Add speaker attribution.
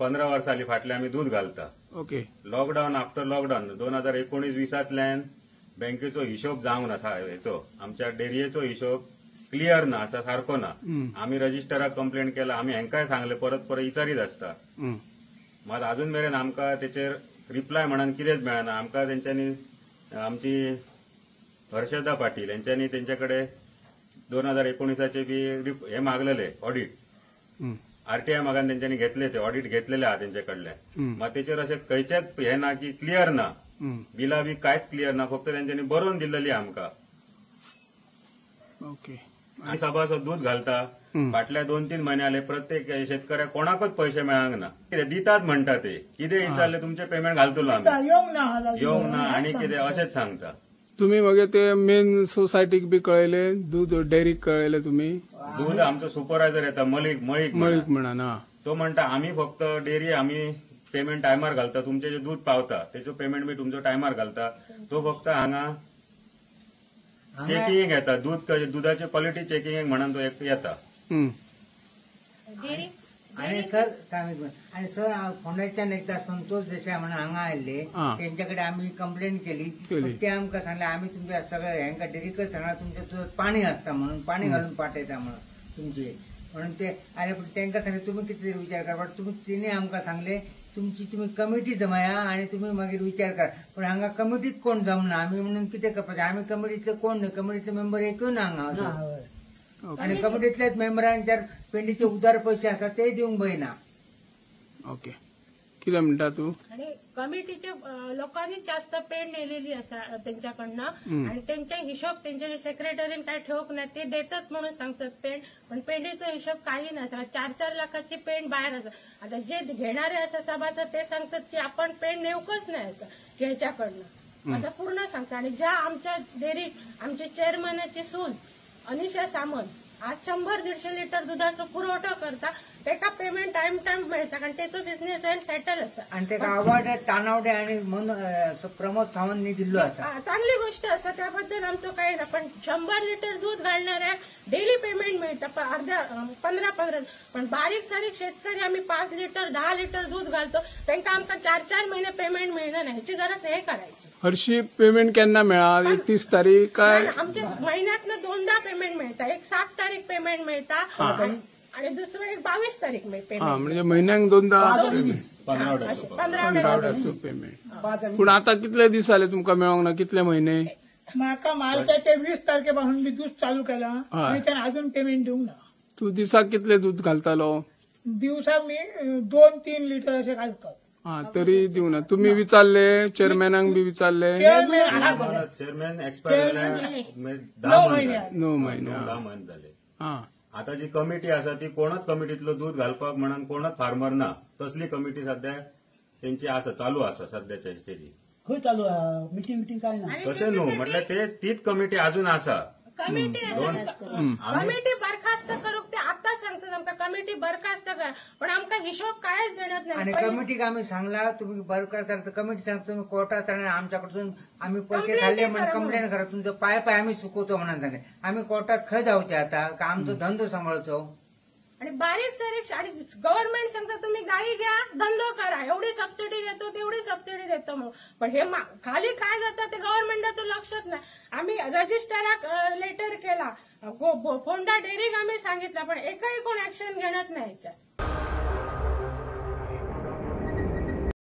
Speaker 1: 15 वर्सां जाली फाटले आमी दूध घालता.
Speaker 2: ओके.
Speaker 1: लॉकडावन आफ्टर लॉकडावन 2019-20 बँकेचो हिशोब जावंक ना, हेचो आमच्या डेअरीचो हिशोब क्लियर ना, असा सारको ना. आमी रजिस्टराक कंप्लेंट केला, आमी हेंकाय सांगले, परत परत विचारीत आसता. मात अजून मेरेन आमकां तेचेर रिप्लाय म्हणून कितेंच मेळना. आमकां तेंच्यांनी आमची हर्षदा पाटील यांच्यानी तेंच्या कडेन 2019 बी हे मागलेले ऑडिट, आरटीआय मागान तेंच्यांनी घेतले, ते ऑडिट घेतलेले आहा तेंच्या कडल्यान. मात तेचेर अशें खंयचेच हे ना की क्लियर ना, बिला बी कांयच क्लियर ना, फक्त तेंच्यांनी बरोवन दिल्लेली आमकां.
Speaker 2: ओके.
Speaker 1: आनी सभासद दूध घालता फाटल्या 2-3 महिने आले प्रत्येक शेतकऱ्याक कोणाकच पैसे मेळांक ना. कितें दितात म्हणटा ते, कितें विचारले तुमचे पेमेंट घालतलो आमी, येवंक ना आनी कितें अशेंच सांगता.
Speaker 2: तुम्ही मगे ते मेन सोसायटीक बी कळयले, दूध डेअरीक कळयले तुम्ही?
Speaker 1: दूध आमचो सुपरवायझर येता मळीक मळीक
Speaker 2: मळीक म्हणा,
Speaker 1: तो म्हणटा आमी फक्त डेअरी आमी पेमेंट टायमार घालता, तुमचे जे दूध पावता तेचो पेमेंट बी तुमचो टायमार घालता. तो फक्त हांगा चेकिंग येता, दूध दुधाची क्वॉलिटी चेकिंग म्हणून तो येता.
Speaker 3: आणि सर आणि सर फोंड्याच्यान एकदा संतोष देसाय म्हणून हांगा आयिल्ले, तेंच्याकडे आमी कंप्लेंट केली. ते आमकां सांगले आमी तुमच्या सगळ्या हेंका डेरीकच सांगला तुमच्या दुधात पाणी आसता म्हणून, पाणी घालून पाठयता म्हणून तुमचे, म्हणून ते आले. पण तेंका सांगले तुमी कितें तरी विचार करा, बट तुमी तेणी आमकां सांगले तुमची तुमी कमिटी जमाया आणि तुमी मागीर विचार करा. पण हांगा कमिटीत कोण जमना, आमी म्हणून कितें करपाचें? आमी कमिटीतले कोण न्हय, कमिटीतले मेंबर एकूय ना हांगा. आणि कमिटीतल्याच मेंबरांच्या पेंडीचे उदार पैसे आसा ते दिवंक बयना.
Speaker 2: ओके. कितें म्हणटा तूं?
Speaker 4: आणि कमिटीच्या लोकांनी जास्त पेंड नेलेली आसा तेंच्याकडनं आणि तेंचे हिशोब तेंच्या सेक्रेटरीन काय ठेवूंक ना, ते देतात म्हणून सांगतात पेंड, पण पेंडीचो हिशोब काही ना. 4-4 लाखाची पेंड बाहेर आसा. आता जे घेणारे आसा सभासद ते सांगतात की आपण पेंड नेवकच नाही आसा ह्याच्याकडनं, असं पूर्ण सांगतात. आणि ज्या आमच्या डेअरीत आमचे चेअरमॅनाची सून अनिशा सामंत आज 100-150 लिटर दुधाचो पुरवठो करता, तेका पेमेंट टायम टायम मेळटा, कारण तेचो बिझनेस वेल सेटल आसा.
Speaker 3: आणि तेका अवॉर्ड तानावडे आणि प्रमोद सावंतनी दिल्लो आसा.
Speaker 4: चांगली गोष्ट आसा, त्याबद्दल आमचो काय ना. पण 100 लिटर दूध घालणाऱ्याक डेली पेमेंट मेळटा अर्ध्या 15-15, पण बारीक सारीक शेतकरी आमी 5 लिटर 10 लिटर दूध घालतो, तेंका आमकां 4-4 महिने पेमेंट मेळना. हेची जरा हे करायची.
Speaker 2: हर्षी पेमेंट केन्ना मेळा? 31 तारीख काय?
Speaker 4: आमच्या महिन्यातनं 2दा पेमेंट मेळटा, एक 7 तारीख पेमेंट मेळटा आणि दुसरं एक 22 तारीख पेमेंट.
Speaker 2: म्हणजे महिन्याक 2दा पंधरावड्याचो पेमेंट. पूण आता कितले दीस जाले तुमकां मेळोंक ना? कितले महिने?
Speaker 5: म्हाका मार्चाचे 20 तारखे पासून मी दूध चालू केला आणि त्याने अजून पेमेंट दिवंक ना.
Speaker 2: तू दिसाक कितले दूध घालतालो?
Speaker 5: दिवसाक मी 2-3 लिटर अशें घालता.
Speaker 2: हा, तरी दिवना. ना तुम्ही विचारले चेअरमॅनाक बी विचारले?
Speaker 1: चेअरमॅन एक्सपायर जाले 9 महिने, 10 महिने जाले. आता जी कमिटी आसा ती कोणच कमिटीतलो दूध घालपाक म्हणून कोणच फार्मर ना, तसली कमिटी सध्या तेंची आसा, चालू आसा सध्याच्या तेजी.
Speaker 6: खंय चालू आहा? मिटींग मिटींग काय ना?
Speaker 1: तशें न्हू, म्हटल्यार ते तीच कमिटी अजून आसा.
Speaker 4: कमिटी कमिटी बरखास्त करूक ते आता सांगतात आमकां कमिटी बरखास्त करा, पण आमकां हिशोब कांयच देण्यात नाही.
Speaker 3: आणि कमिटीक आमी सांगला तुम्ही बरखास्त करा, कमिटी सांगता तुम्ही कोर्टात सांगणार आमच्याकडसून आम्ही पैसे खाल्ले म्हणून कंप्लेंट करा, तुमचो पाय पाय आम्ही चुकवतो म्हणून सांगले. आम्ही कोर्टात खंय जावचे आता? का आमचो धंदो सांभाळचो?
Speaker 4: आणि बारीक सारीक आणि गव्हर्नमेंट सांगता तुम्ही गायी घ्या, धंदो करा, एवढी सबसिडी देतो तेवढी सबसिडी देतो म्हणून, पण हे खाली काय जाता ते गव्हर्नमेंटाचं लक्षात नाही. आम्ही रजिस्टराक लेटर केला, फोंडा डेअरीक आम्ही सांगितलं, पण एकही कोण ऍक्शन घेणार नाही.